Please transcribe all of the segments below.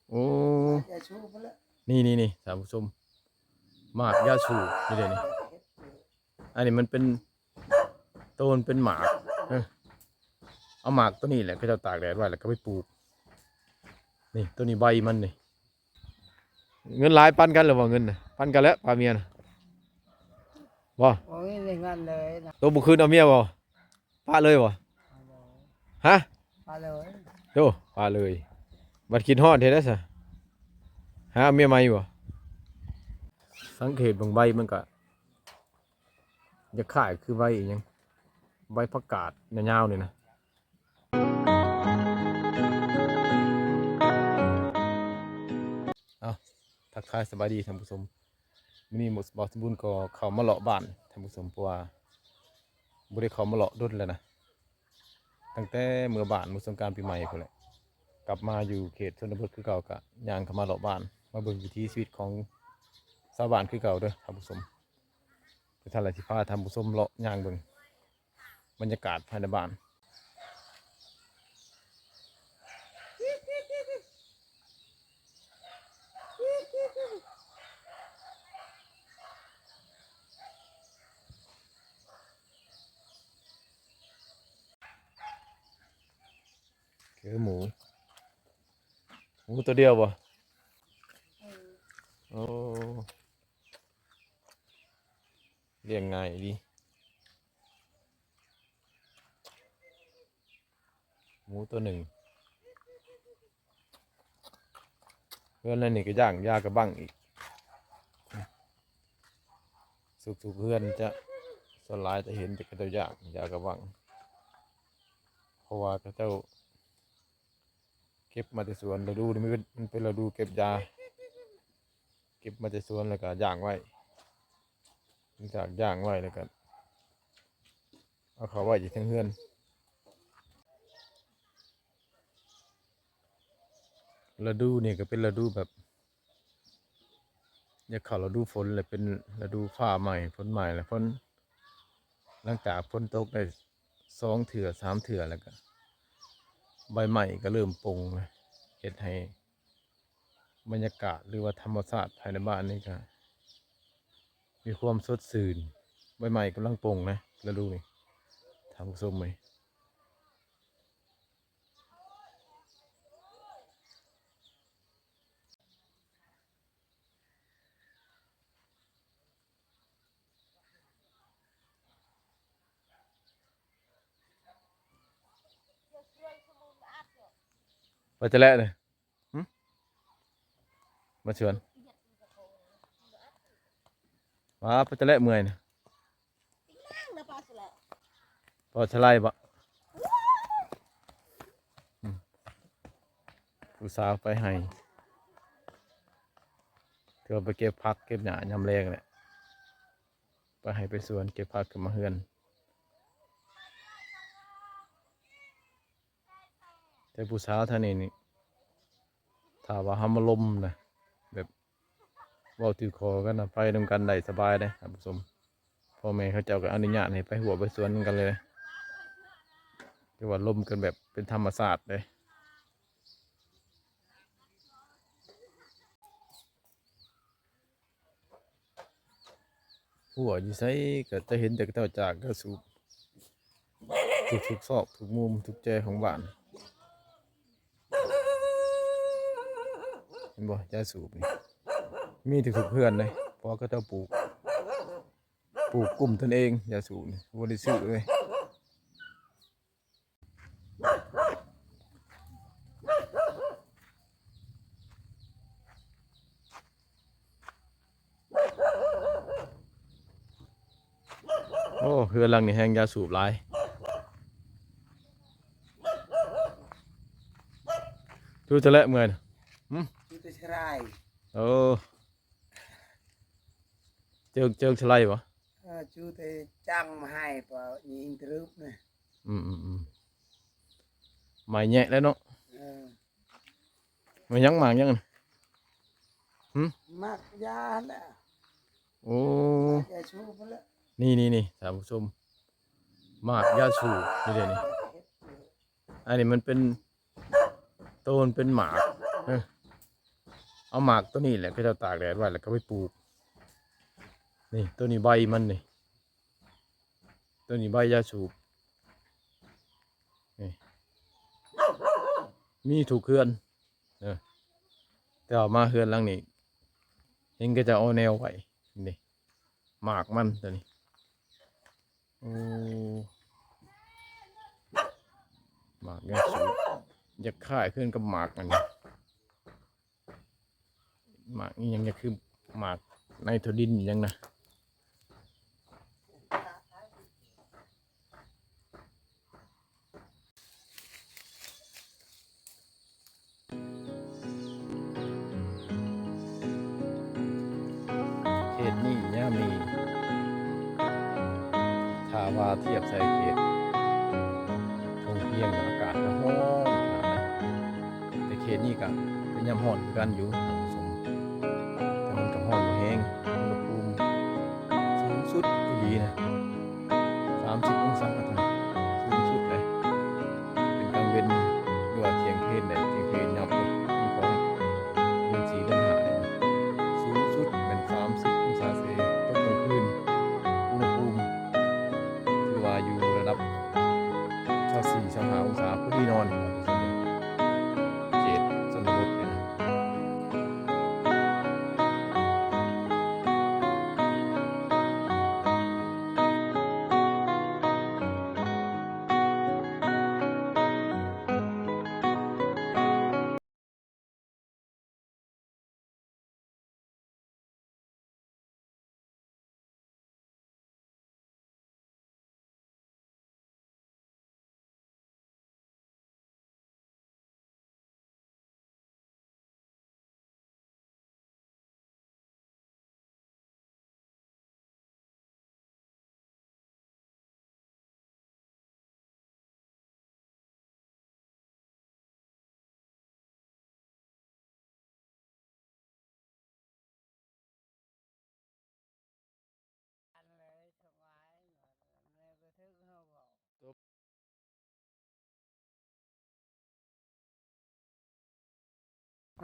ໂອ້ ຢາສູບພຸ້ນແຫຼະ ນີ້ໆໆ ທ່ານຜູ້ຊົມ ໝາກຢາສູບນີ້ເດ້ນີ້ ອັນນີ້ມັນເປັນ ໂຕມັນເປັນໝາກ ເອີ ເອົາໝາກໂຕນີ້ແຫຼະ ເຂົາເຈົ້າຕາກແດດໄວ້ ແລ້ວກໍໄປປູກ ນີ້ ໂຕນີ້ໃບມັນນີ້ ເງິນຫຼາຍປັນກັນແລ້ວບໍ່ ເງິນນະ ປັນກັນແລ້ວ ຜົວເມຍນະ ບໍ່ ບໍ່ມີເງິນເລີຍນະ ໂຕບໍ່ຄືນເອົາເມຍບໍ່? ປະເລີຍບໍ່? ປະເລີຍ ຮະ? ປະເລີຍ ໂອ້ ປະເລີຍ ບັດຄິດຮອດເຮັດໄດ໋ຊະ ຫາເມຍໃໝ່ຢູ່ບໍ່? ສັງເກດເບິ່ງໃບມັນກະ ຈະຄ້າຍຄືໃບອີ່ຫຍັງ ໃບຜັກກາດຍາວໆນີ້ນະ. ເອົ້າ ທັກທາຍສະບາຍດີທ່ານຜູ້ຊົມ ມື້ນີ້ບ່າວສົມບູນກໍເຂົ້າມາເລາະບ້ານທ່ານຜູ້ຊົມ ເພາະວ່າບໍ່ໄດ້ເຂົ້າມາເລາະດົນແລ້ວນະ ຕັ້ງແຕ່ເມື່ອບ້ານ ເມື່ອສົງການປີໃໝ່ພຸ້ນແຫຼະ ກັບມາຢູ່ເຂດຊົນນະບົດຄືເກົ່າ ກະຍ່າງເຂົ້າມາເລາະບ້ານ ມາເບິ່ງວິຖີຊີວິດຂອງຊາວບ້ານຄືເກົ່າເດີທ່ານຜູ້ຊົມ. ຄືທ່ານລະ ຊິພາທ່ານຜູ້ຊົມເລາະຍ່າງເບິ່ງບັນຍາກາດພາຍໃນບ້ານ. ຄືໝູ ໝູຕົວດຽວບໍ່? ເອີ ໂອ້ ລ້ຽງງ່າຍດີ ໝູຕົວໜຶ່ງ. ເຮືອນຫຼັງນີ້ກໍຢ່າງຢາກະບັ້ງອີກ ທຸກໆເຮືອນຈະ ສ່ວນຫຼາຍຈະເຫັນແຕ່ເຂົາເຈົ້າຢ່າງຢາກະບັ້ງ ເພາະວ່າເຂົາເຈົ້າເກັບມາແຕ່ສວນ ລະດູນີ້ມັນເປັນ ມັນເປັນລະດູເກັບຢາ ເກັບມາແຕ່ສວນແລ້ວກະຢ່າງໄວ້ ຫຼັງຈາກຢ່າງໄວ້ແລ້ວກະ ເອົາເຂົ້າໄວ້ຢູ່ເທິງເຮືອນ ລະດູນີ້ກໍເປັນລະດູແບບ ຢາກເຂົ້າລະດູຝົນ ແລະເປັນລະດູຟ້າໃໝ່ ຝົນໃໝ່ ແລະຝົນ ຫຼັງຈາກຝົນຕົກໄດ້ສອງເທື່ອສາມເທື່ອແລ້ວກໍ ໃບໄມ້ກໍເລີ່ມປົ່ງ ເຮັດໃຫ້ບັນຍາກາດ ຫຼືວ່າທຳມະຊາດພາຍໃນບ້ານນີ້ກໍ ມີຄວາມສົດຊື່ນ ໃບໄມ້ກຳລັງປົ່ງນະ ລະດູນີ້ ທ່ານຜູ້ຊົມເອີຍ. ວ່າຈະແລະນະ ຫື ມາຊວນ ວ່າໄປແຕ່ແລະເມື່ອຍນະ ປາສະໄລບໍ່? ອືມ ຜູ້ສາວໄປໄຮ່ ເທື່ອໄປເກັບຜັກເກັບຫຍ້າຍາມແລງແຫຼະ ໄປໄຮ່ໄປສວນເກັບຜັກຂຶ້ນມາເຮືອນ. ແຕ່ຜູ້ສາວທ່ານນີ້ນີ້ ຖ້າວ່າເຮົາມາລົມນະ ແບບເວົ້າຖືກຂໍ້ກັນນະ ໄປນຳກັນໄດ້ສະບາຍເດ້ທ່ານຜູ້ຊົມ. ພໍ່ແມ່ເຂົາເຈົ້າກໍອະນຸຍາດໃຫ້ໄປຮົ້ວໄປສວນນຳກັນເລີຍ ຖືວ່າລົມກັນແບບເປັນທຳມະຊາດເດ້. ຮົ້ວຢູ່ໃສກໍຈະເຫັນແຕ່ເຂົາເຈົ້າຈາກຢາສູບ ທຸກໆຊອກທຸກມຸມທຸກແຈຂອງບ້ານ ເຫັນບໍ່? ຢາສູບນີ້ມີທຸກໆເຮືອນເດ້ ເພາະວ່າເຂົາເຈົ້າປູກ ປູກກຸ້ມຕົນເອງ ຢາສູບນີ້ບໍ່ໄດ້ຊື້ເລີຍ. ໂອ້ ເຮືອນຫຼັງນີ້ແຮງຢາສູບຫຼາຍ. ຢູ່ແຕ່ແລະເມື່ອຍນະ ຫື ຢູ່ແຕ່ຊະໄລ. ໂອ້ ເຈີ ເຈີຊະໄລບໍ່? ເອີ ຢູ່ແຕ່ຈັງມາໃຫ້ ປະຍິງຕຣຶບນະ. ອືມໆໆ ໄມ້ແຍະແລ້ວເນາະ. ເອີ ໄມ້ຫຍັງ ໝາກຫຍັງຫັ້ນ? ຫື ໝາກຢາຫັ້ນແຫຼະ. ໂອ້ ໝາກຢາສູບຫັ້ນແຫຼະ. ນີ້ໆໆ ທ່ານຜູ້ຊົມ ໝາກຢາສູບນີ້ເດ້ນີ້ ອັນນີ້ມັນເປັນ ໂຕມັນເປັນໝາກ ເອີ າໝາກໂຕນີ້ແຫຼະ ເຂົາເຈົ້າຕາກແດດໄວ້ ແລ້ວກໍໄປປູກ. ນີ້ ໂຕນີ້ໃບມັນນີ້ ໂຕນີ້ໃບຢາສູບນີ້ ມີທຸກເຮືອນເດີ ແຕ່ວ່າມາເຮືອນຫຼັງນີ້ ເຫັນເຂົາເຈົ້າເອົາແນວໄວ້ນີ້ ໝາກມັນໂຕນີ້. ໂອ້ ໝາກຢາສູບ ຢາກຄ້າຍຄືກັນກັບໝາກອັນນີ້ ໝາກອີ່ຫຍັງ ຢາກຄືໝາກໄນໂຕຣລິນອີ່ຫຍັງນະ. ເຂດນີ້ຍາມນີ້ ຖ້າວ່າທຽບໃສ່ເຂດທົ່ງພຽງ ອາກາດຈະຮ້ອນຂະໜາດໃດ, ແຕ່ເຂດນີ້ກະເປັນຍາມຮ້ອນຄືກັນຢູ່ທ່ານຜູ້ຊົມ, ແຕ່ມັນກະຮ້ອນບໍ່ແຮງ, ອຸນຫະພູມສູງສຸດອີ່ຫຼີນະ ສາມສິບອົງສາ ທ່ານ ສູງສຸດເລີຍ. ເປັນກາງເວັນ ຫຼືວ່າທ່ຽງເພນໄດ໋ ທ່ຽງເພນຍາມເປັນຂອງເດືອນສີ່ເດືອນຫ້ານີ້ ສູງສຸດແມ່ນສາມສິບອົງສາເຊ. ຕົກກາງຄືນ ອຸນຫະພູມຖືວ່າຢູ່ລະດັບຊາວສີ່ ຊາວຫ້າອົງສາ ພໍດີນອນ ເຂດຊົນນະບົດນີ້ນະ.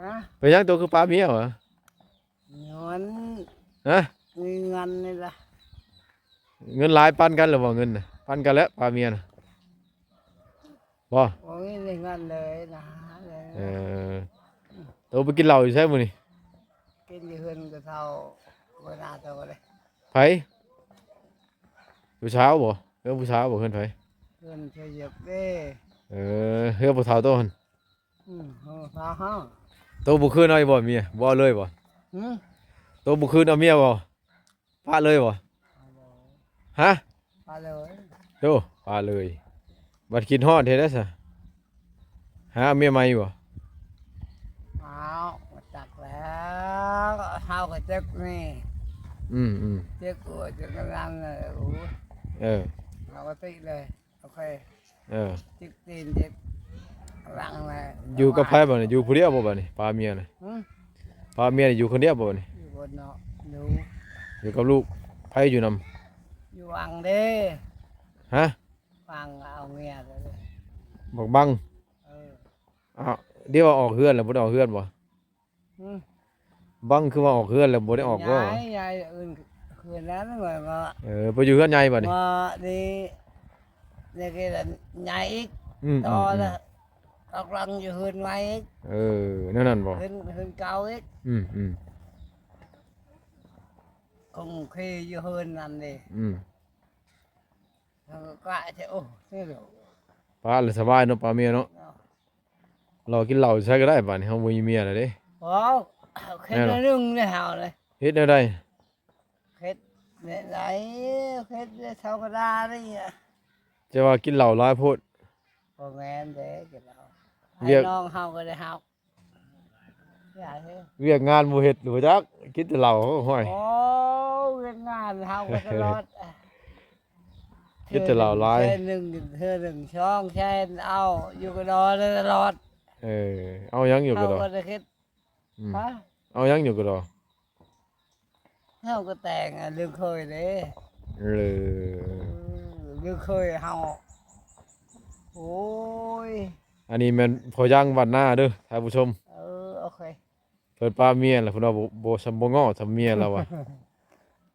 ຮະ? ເປັນຫຍັງໂຕຄືປາເມຍຫວາ? ເງິນ ຮະ? ມີເງິນນີ້ລະ. ເງິນຫຼາຍປັນກັນແລ້ວບໍ່? ເງິນນະ ປັນກັນແລ້ວປາເມຍນະ ບໍ່? ບໍ່ມີເງິນເລີຍນະ. ເອີ ໂຕໄປກິນເຫຼົ້າຢູ່ໃສມື້ນີ້? ກິນຢູ່ເຮືອນກະເຖົ້າ ບໍ່ໜ້າໂຕເລີຍ. ໃຜ? ຜູ້ສາວບໍ່? ເຮືອນຜູ້ສາວບໍ່? ເຮືອນໃຜ? ເຮືອນເຂົາຢາກເດ້. ເອີ ເຮືອນຜູ້ສາວໂຕຫັ້ນ. ອືມ ເຮົາ ເຮົາ ໂຕບໍ່ຄືນເອົາອີກບໍ່ເມຍ? ບໍ່ເອົາເລີຍບໍ່? ຫື? ໂຕບໍ່ຄືນເອົາເມຍບໍ່? ປະເລີຍບໍ່? ເອົາບໍ່? ຮະ? ປະເລີຍ. ໂຕ ປະເລີຍ. ບັດຄິດຮອດເຮັດໄດ້ຊະ? ຫາເມຍໃໝ່ຢູ່ບໍ່? ອ້າວ ຈັກແລ້ວ ເຮົາກະຈັກນີ້. ອືມໆ ເຈັບຫົວຈັກນັ້ນເລີຍ. ໂອ້ຍ ເອີ ເຮົາກະຕິເລີຍ. ໂອເຄ ເອີ ຈິກຕີນຈິກຫຼັງແລ້ວ. ຢູ່ກັບໃຜບາດນີ້? ຢູ່ຜູ້ດຽວບໍ່ບາດນີ້ ປາເມຍນະ? ຫື? ປາເມຍນີ້ຢູ່ຄົນດຽວບໍ່ບາດນີ້? ຢູ່ຄົນເນາະ ຢູ່ ຢູ່ກັບລູກ. ໃຜຢູ່ນຳ? ຢູ່ວັງເດ້. ຮະ? ຟັງເອົາເມຍເລີຍ ບັກບັງ. ເອີ ອ້າວ ດຽວວ່າອອກເຮືອນແລ້ວ ບໍ່ໄດ້ອອກເຮືອນບໍ່? ຫື? ບັງຄືວ່າອອກເຮືອນແລ້ວ ບໍ່ໄດ້ອອກບໍ່? ຍ້າຍ ຍ້າຍອື່ນເຮືອນນັ້ນ. ເອີ ໄປຢູ່ເຮືອນໃຫຍ່ບາດນີ້. ນີ້ ນີ້ກະໃຫຍ່ອີກ. ອືມ ຕໍ່ລະ ອອກຫຼັງຢູ່ເຮືອນໃໝ່ອີກ. ເອີ ແນວນັ້ນບໍ່? ເຮືອນ ເຮືອນເກົ່າອີກ. ອືມໆ ຄົງເຄຢູ່ເຮືອນນັ້ນເດ້. ອືມ ເຮົາກະຈະ ໂອ້ ນີ້ແຫຼະ ປາລະສະບາຍເນາະ ປາເມຍເນາະ. ເນາະ ເລາະກິນເຫຼົ້າໃສກະໄດ້ບາດນີ້ ເຮົາບໍ່ມີເມຍແລ້ວເດ້. ໂອ້ ເຮັດແນວໜຶ່ງເດ້ເຮົາເດ້. ເຮັດແນວໃດ? ເຮັດແນວໃດ? ເຮັດແນວທຳມະດານີ້. ຈະວ່າກິນເຫຼົ້າຫຼາຍໂພດ. ບໍ່ແມ່ນເດ້ ກິນເຫຼົ້າ ວຽກ ອ້າຍນ້ອງເຮົາກະໄດ້ເຮົາ ວຽກງານບໍ່ເຮັດ ບໍ່ຈັກ ກິນແຕ່ເຫຼົ້າ. ໂອ້ຍ ໂອ້ ວຽກງານເຮົາກະຕະຫຼອດ ກິນແຕ່ເຫຼົ້າຫຼາຍ. ເທື່ອໜຶ່ງ ເທື່ອໜຶ່ງສອງແສນ ເອົາຢູ່ກະດໍຕະຫຼອດ. ເອີ ເອົາຫຍັງຢູ່ກະດໍ? ເຮົາກະໄດ້ຄິດ. ອືມ ຮະ? ເອົາຫຍັງຢູ່ກະດໍ? ເຮົາກະແຕ່ງ ອາ ລູກເຂີຍເດ້. ເອີ ເອີ ລູກເຂີຍເຮົາ. ໂອ້ຍ ອັນນີ້ແມ່ນພໍ່ຍັງບ້ານນາເດີທ່ານຜູ້ຊົມ. ເອີ ໂອເຄ. ເພິ່ນປະເມຍລະ ເພິ່ນວ່າບໍ່ ບໍ່ ບໍ່ງໍ້ສ່ຳເມຍລະວ່າ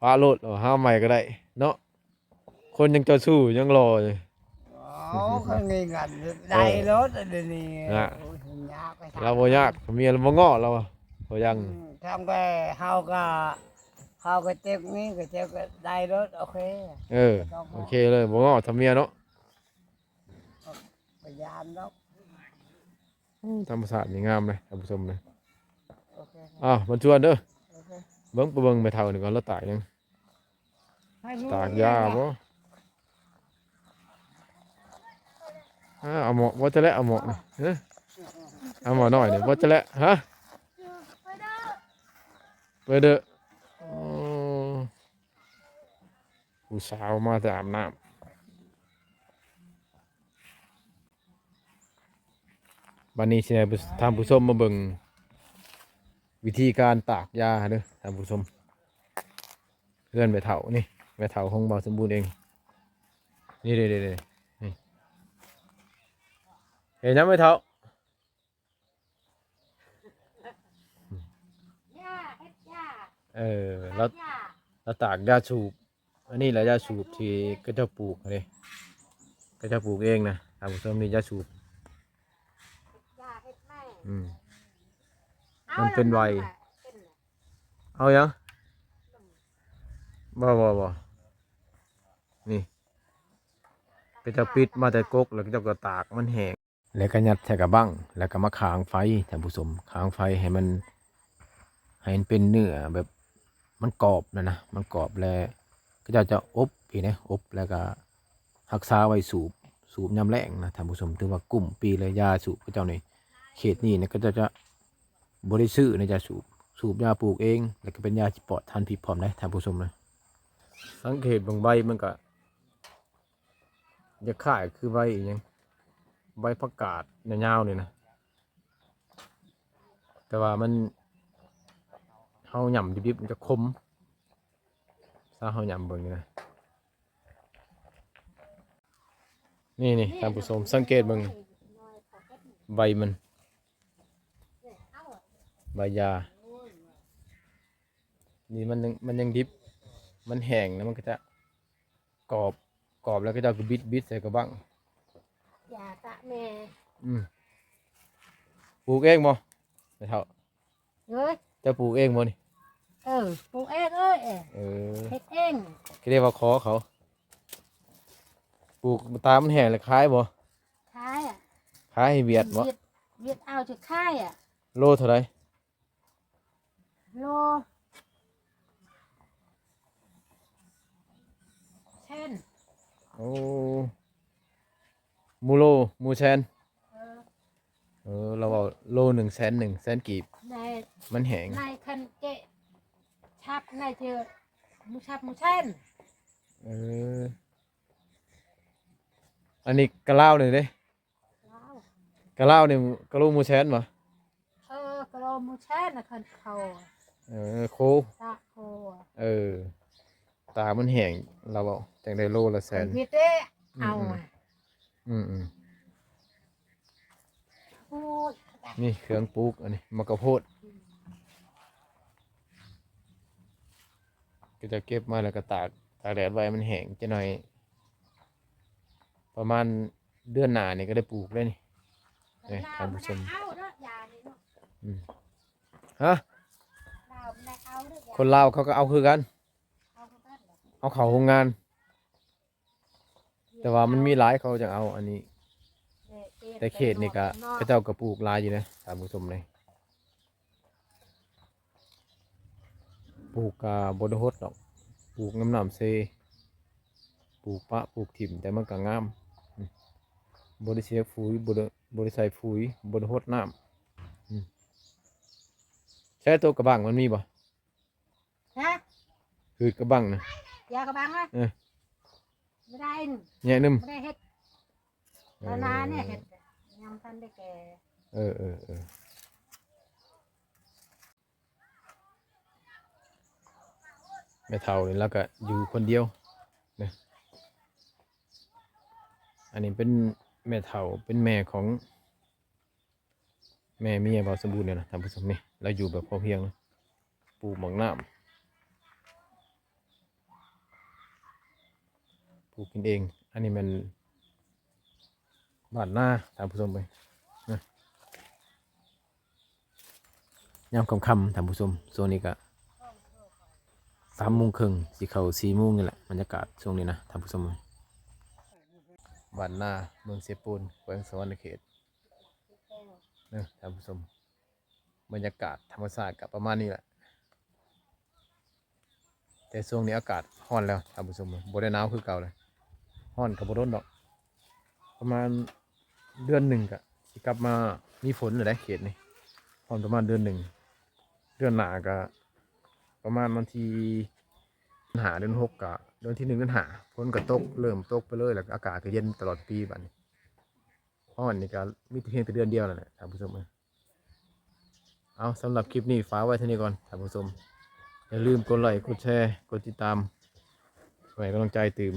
ປະໂລດ ເອົາ ຫາໃໝ່ກໍໄດ້ເນາະ. ຄົນຍັງເຈົ້າຊູ້ ຍັງຫຼໍ່ຢູ່. ໂອ້ ຄັນມີເງິນໄດ້ໂລດ ເອີ ດຽວນີ້ນະ. ໂອ້ຍ ຍາກໄປ ລາວບໍ່ຍາກ ເມຍລາວບໍ່ງໍ້ລາວວ່າ ບໍ່ຍັງ ອືມ ທາງໄປເຮົາກໍ ເຮົາກໍເຈັກນີ້ກໍເຈັກກໍໄດ້ໂລດ. ໂອເຄ ເອີ ບໍ່ຕ້ອງງໍ້ ໂອເຄເລີຍ ບໍ່ງໍ້ສ່ຳເມຍເນາະ. ບໍ່ຢ້ານດອກ. ໂອ້ ທຳມະຊາດນີ້ງາມເດ້ທ່ານຜູ້ຊົມເດີ. ໂອເຄ ອ້າວ ມັນຊວນເດີ. ໂອເຄ ເບິ່ງ ໄປເບິ່ງແມ່ເຖົ້ານີ້ກ່ອນ ລາວຕາກຫຍັງ? ຕາກຢາບໍ່? ອ້າວ ເອົາໝໍ້ບໍ່ຈະແລະ ເອົາໝໍ້ນີ້ ຮະ ເອົາໝໍ້ນ້ອຍນີ້ບໍ່ຈະແລະ ຮະ? ໄປເດີ ໂອ້ ຜູ້ສາວມາແຕ່ອາບນ້ຳ. ບັດນີ້ຊິໃຫ້ທ່ານຜູ້ຊົມມາເບິ່ງວິທີການຕາກຢາເດີທ່ານຜູ້ຊົມ. ເຮືອນແມ່ເຖົ້ານີ້ ແມ່ເຖົ້າຂອງບ່າວສົມບູນເອງ. ນີ້ເດ້ໆໆ ນີ້ ເຫັນຫຍັງແມ່ເຖົ້າ? ເອີ ລາວ ລາວຕາກຢາສູບ. ອັນນີ້ລະຢາສູບທີ່ເຂົາເຈົ້າປູກເດ້ ເຂົາເຈົ້າປູກເອງນະທ່ານຜູ້ຊົມ. ນີ້ຢາສູບ ຢາເຮັດໄມ້ ອືມ ມັນເປັນໄວ. ເອົາຫຍັງ? ບໍ່ ບໍ່ ບໍ່ ນີ້ ເຂົາເຈົ້າປິດມາແຕ່ກົກ ແລ້ວເຂົາເຈົ້າກໍຕາກມັນແຫ້ງ ແລ້ວກໍຍັດໃສ່ກະບັ້ງ ແລ້ວກໍມາຄ້າງໄຟທ່ານຜູ້ຊົມ. ຄ້າງໄຟໃຫ້ມັນ ໃຫ້ມັນເປັນເນື້ອແບບມັນກອບນັ້ນນະ ມັນກອບ ແລ້ວເຂົາເຈົ້າຈະອົບອີກເດ້ ອົບ ແລ້ວກໍຮັກສາໄວ້ສູບ ສູບຍາມແລ້ງນະທ່ານຜູ້ຊົມ. ຖືວ່າກຸ້ມປີເລີຍ ຢາສູບເຂົາເຈົ້ານີ້. ເຂດນີ້ນະ ເຂົາເຈົ້າຈະບໍ່ໄດ້ຊື້ນະ ຢາສູບ ສູບຢາປູກເອງ ແລ້ວກໍເປັນຢາທີ່ປອດສານພິດພ້ອມເດ້ທ່ານຜູ້ຊົມນະ. ສັງເກດເບິ່ງໃບມັນກໍ ຢາກຄ້າຍຄືໃບອີ່ຫຍັງ ໃບຜັກກາດຍາວໆນີ້ນະ ແຕ່ວ່າມັນ ເຮົາຫຍ້ຳດິບໆ ມັນຈະຂົມ. ຖ້າເຮົາຫຍ້ຳເບິ່ງນີ້ນະ ນີ້ໆ ທ່ານຜູ້ຊົມ ສັງເກດເບິ່ງໃບມັນ ໃບຢາ ນີ້ມັນຍັງ ມັນຍັງດິບ ມັນແຫ້ງແລ້ວມັນກໍຈະ ກອບ ກອບແລ້ວເຂົາເຈົ້າກໍບິດ ບິດໃສ່ກະບັ້ງ. ຢາຕະແມ່ ອືມ ປູກເອງບໍ່ແມ່ເຖົ້າ? ເອີຍ ເຈົ້າປູກເອງບໍ່ນີ້? ເອີ ປູກເອງເອີຍ ເອີ ເຮັດເອງ. ຄືໄດ້ວ່າຂໍເຂົາ ປູກຕາມັນແຫ້ງແລ້ວຂາຍບໍ່? ຂາຍອະ ຂາຍໃຫ້ຫວຽດບໍ່? ຫວຽດ ຫວຽດເອົາຈະຂາຍອະ. ໂລເທົ່າໃດ? ໂລແສນ. ໂອ້ ໝູ່ໂລ ໝູ່ແສນ. ເອີ ເອີ ລາວເວົ້າໂລໜຶ່ງແສນໜຶ່ງ ແສນກີບ. ໃນ ມັນແຫ້ງ ໃນຄັນເຈະ ຊັບໃນເຈະ ໝູ່ຊັບໝູ່ແສນ. ເອີ ອັນນີ້ກະລາວນີ້ເດ້. ລາວ ກະລາວນີ້ ກະໂລໝູ່ແສນບໍ່? ເອີ ກະໂລໝູ່ແສນນະ ຄັນເຂົາ ເອີ ໂຄ ຕາໂຄ. ເອີ ຕາມັນແຫ້ງ ລາວເວົ້າ ຈັ່ງໄດ້ໂລລະແສນ. ເພິ່ນເຮັດເດ້ ອືມ ເອົາ ອືມ ອືມ ໂອ້ຍ ນີ້ເຄື່ອງປູກ ອັນນີ້ໝາກກະໂພດ ກໍຈະເກັບມາແລ້ວກໍຕາກ ຕາກແດດໄວ້ໃຫ້ມັນແຫ້ງຈັກໜ້ອຍ ປະມານເດືອນໜ້ານີ້ກໍໄດ້ປູກແລ້ວນີ້ ນີ້ທ່ານຜູ້ຊົມ. ອືມ ຮະ ຄົນລາວເຂົາກໍເອົາຄືກັນ ເອົາເຂົ້າໂຮງງານ. ແຕ່ວ່າມັນມີຫຼາຍ ເຂົາຈັ່ງເອົາອັນນີ້ ແຕ່ເຂດນີ້ກະເຂົາເຈົ້າກະປູກຫຼາຍຢູ່ເດ້ທ່ານຜູ້ຊົມເດ້. ປູກກະບໍ່ໄດ້ຫົດດອກ ປູກນ້ຳນ້ຳເຊ ປູກປະປູກຖິ້ມ ແຕ່ມັນກະງາມ ອືມ ບໍ່ໄດ້ເສຍຝຸ່ນ ບໍ່ໄດ້ ບໍ່ໄດ້ໃສ່ຝຸ່ນ ບໍ່ໄດ້ຫົດນ້ຳ ອືມ. ໃຊ້ໂຕກະບັ້ງມັນມີບໍ່? ຮະ? ຄືກະບັ້ງນະ ຢາກະບັ້ງນະ ເອີ ບໍ່ໄດ້ ແຍະໜຶ່ມ ບໍ່ໄດ້ເຮັດ ເອີ ຕອນໜ້ານີ້ເຮັດ ຍັງບໍ່ທັນໄດ້ແກ່. ເອີ ເອີ ເອີ ແມ່ເຖົ້ານີ້ລາວກະຢູ່ຄົນດຽວເດີ. ອັນນີ້ເປັນແມ່ເຖົ້າ ເປັນແມ່ຂອງ ແມ່ເມຍບ່າວສົມບູນນີ້ນະທ່ານຜູ້ຊົມ ນີ້ ລາວຢູ່ແບບພໍພຽງນະ ປູກໝາກນ້ຳ ປູກກິນເອງ. ອັນນີ້ແມ່ນບ້ານນາ ທ່ານຜູ້ຊົມເອີຍນະ. ຍາມຄ່ຳໆ ທ່ານຜູ້ຊົມ ຊ່ວງນີ້ກະສາມໂມງເຄິ່ງ ຊິເຂົ້າສີ່ໂມງນີ້ແຫຼະ. ບັນຍາກາດຊ່ວງນີ້ນະ ທ່ານຜູ້ຊົມເອີຍ ບ້ານນາ ເມືອງເຊໂປນ ແຂວງສະຫວັນນະເຂດເດີ ທ່ານຜູ້ຊົມ. ບັນຍາກາດທຳມະຊາດກະປະມານນີ້ແຫຼະ ແຕ່ຊ່ວງນີ້ອາກາດຮ້ອນແລ້ວ ທ່ານຜູ້ຊົມ ບໍ່ໄດ້ໜາວຄືເກົ່າແລ້ວ. ຮ້ອນກະບໍ່ດົນດອກ ປະມານເດືອນໜຶ່ງກະຊິກັບມາມີຝົນແລ້ວເດ້ ເຂດນີ້. ຮ້ອນປະມານເດືອນໜຶ່ງ ເດືອນໜ້າກະປະມານວັນທີຫ້າ ເດືອນຫົກ ກະເດືອນທີໜຶ່ງ ເດືອນຫ້າ ຝົນກະຕົກ ເລີ່ມຕົກໄປເລີຍ ແລ້ວອາກາດກະເຢັນຕະຫຼອດປີບາດນີ້. ຮ້ອນນີ້ກະມີແຕ່ພຽງແຕ່ເດືອນດຽວນັ້ນແຫຼະ ທ່ານຜູ້ຊົມເອີຍ. ເອົາ ສຳລັບຄລິບນີ້ຝາກໄວ້ເທົ່ານີ້ກ່ອນ ທ່ານຜູ້ຊົມ. ຢ່າລືມກົດໄລ້ ກົດແຊ ກົດຕິດຕາມ ເພື່ອໃຫ້ກຳລັງໃຈຕື່ມ